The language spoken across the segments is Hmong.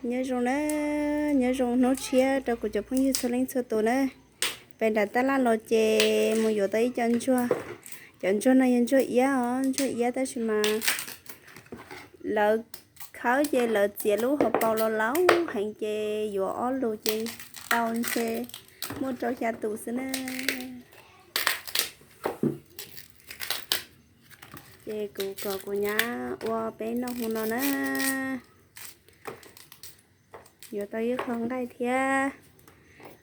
Nyob zoo na, nyob zoo hnub tshiab rau kuv cov phooj ywg txhua leej txhua tus na. Pem nram tab laj los ces mus yuav tau ib co ntsuag. Cov ntsuag no yog ntsuag iab os, ntsuag iab tab sis mas lawv khawb ces lawv txiav lub hauv paus los laus heev ces yuav ob lus ces tau ntshe muaj rau xya tus xwb na. Ces kuv kom kuv nyab ua peb noj hmo no na. Yuav tau ib qho nqaij thiab,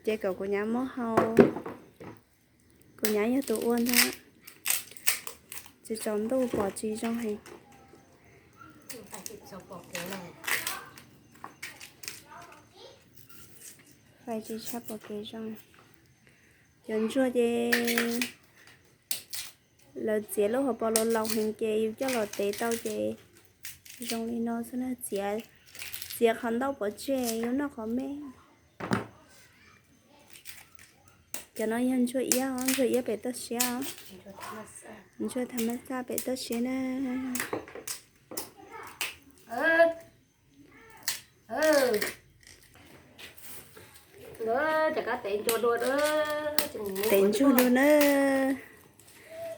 ces kom kuv nyab muab hau. Kuv nyab yog tus ua ntag. Tsis tsaus ntuj pom tsis zoo heev. Fais tsis tshaj pom kev zoo. Cov ntsuag ces lawv txiav lub hauv paus los laus heev ces yus coj los tev tau ces zoo li no xwb na. Txiav, txiav qhov ntaub pov tseg yus noj qhov me. Cov no yog ntsuag iab, ntsuag iab pem toj siab os. Ntsuag tham mab xaj pem toj siab na. Tev ntsuag dua na.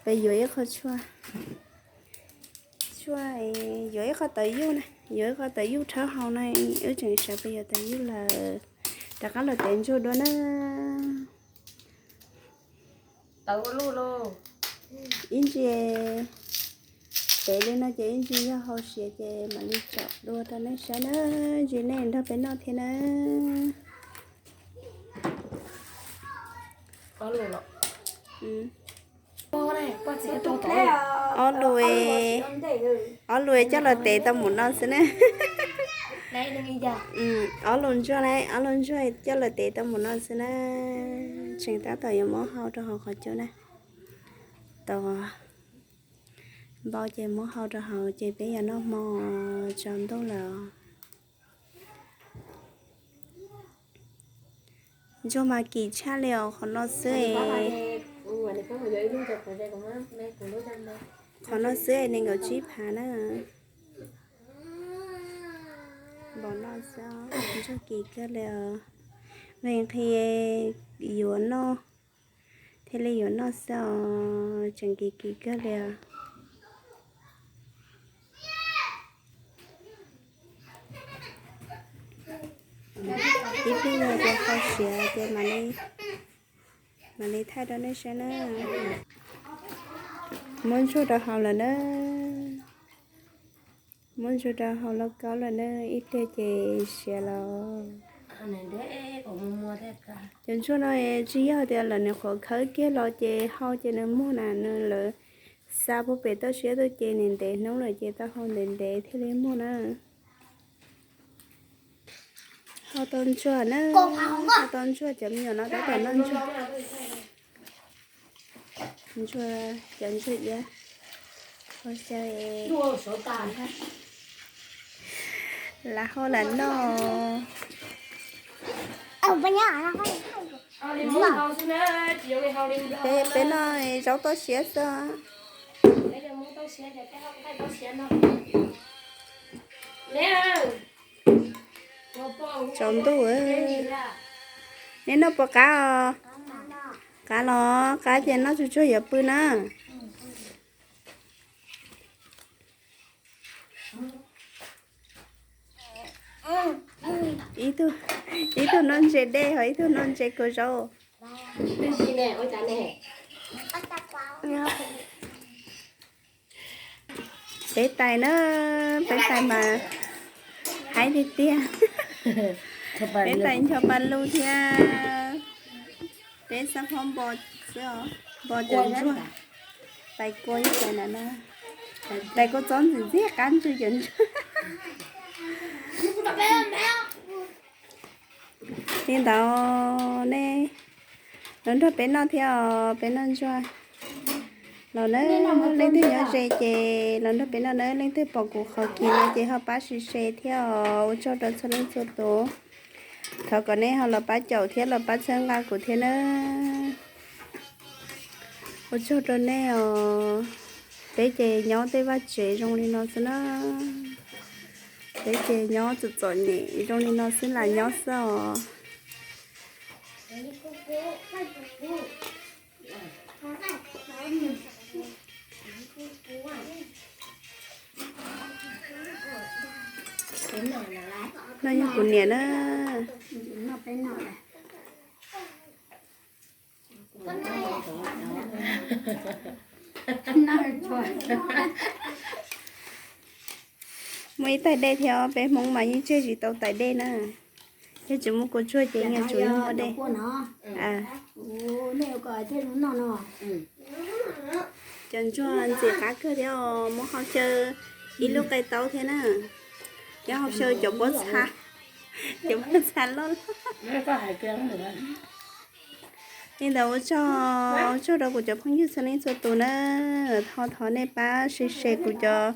Peb yuav ib qho tshuaj, tshuaj, yuav ib qho tawv yuj na, yuav ib qho tawv yuj rhawb haus na. Wb tseem sawv peb yuav tawv yuj lawm, rov qab los tev ntsuag dua na. Ib ntsis tev li no ces ib ntsis yog hau siav ces mam li tsom dua rau nej saib na. Ntsis nej nrog peb noj thiab na. Ob lus, ob lus coj los tev tau mus no xwb na. Ob lus ntsuag na, ob lus ntsuag coj los tev tau mus no xwb na. Tseem tab tom yuav muab hau rau hauv qhov cub na. Tau npau ces muab hau rau hauv ces peb yuav noj hmo tsaus ntuj lawm. Ntsuag mas kim tshaj li os, qhov no xwb, qhov no xwb nees nkaum tsib phav na. Npaum no xwb, ntsuag kim kawg li os. Nqhis nqhis yuav noj, thiaj li yuav noj xwb os, tseem kim kim kawg li os. Ib pliag yog tias hau siav ces mam li thaij rau nej saib na. Muab ntsuag rau hauv lawm na. Muab ntsuag rau hauv lauj kaub lawm na, ib pliag ces siav los. Cov ntsuag no tsis yog tias lawv nws qhuav khawb kiag los ces hau ces nws muag na, nws lawv xa puag pem toj siab tuaj ces nws ntev hnub lawm ces tau hau ntev ntev thiaj li muag na. Hau tau ntsuag na, hau tau ntsuag, cov me nyuam no tab tom noj ntsuag. Ntsuag, cov ntsuag iab, hau xyaw, lam hau lam noj. Peb, peb noj zaub toj siab xwb. Tsaus ntuj, neb noj puas qab os? Qab los qab ces noj tsuag tsuag yuav pw na. Ib tug noj ntses dej ho ib tug noj ntses kaus zaub. Peb tais na, peb tais mas haib tiag tiag. Peb tais ncho pa lug thiab. Peb xab phob npo xwb os, npo cov ntsuag. Tais kua ib tais na, tais kua txob ntxim ntxiag qab ntswg cov ntsuag. Li ntawd nej los nrog peb noj thiab os, peb noj ntsuag. Los na, leej twg nyob ze ces los nrog peb noj na, leej twg pom kuv qhov kis no ces ho pab share thiab os, ua tsaug rau txhua leej txhua tus. Thov kom nej ho los pab caum thiab los pab txhawb nqa kuv thiab na. Ua tsaug rau nej os. Peb ces nyob tej vaj tsev zoo li no xwb na. Peb ces nyob txom txom nyem zoo li no xwb las nyob xwb os. No yog kuv niam na. Muaj ib tais dej thiab, peb Hmoob mas yeej tseg tsis tau tais dej na. Yog tsis muaj kua tsuag ces yeej yuav tsum yog muaj dej. Cov ntsuag ntxim qab kawg thiab os, muab hau xyaw ib lub qe taub thiab na. Cov hau xyaw cov pob txha, cov pob txha loj loj. Li ntawd ua tsaug, ua tsaug rau kuv cov phooj ywg txhua leej txhua tus na. Thov, thov nej pab share share kuv cov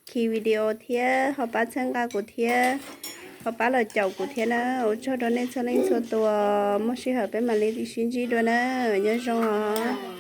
khi video thiab ho pab txhawb nqa kuv thiab, ho pab los caum kuv thiab na. Ua tsaug rau nej txhua leej txhua tus, muaj sij hawm peb mam li sib ntsib dua na. Nyob zoo os.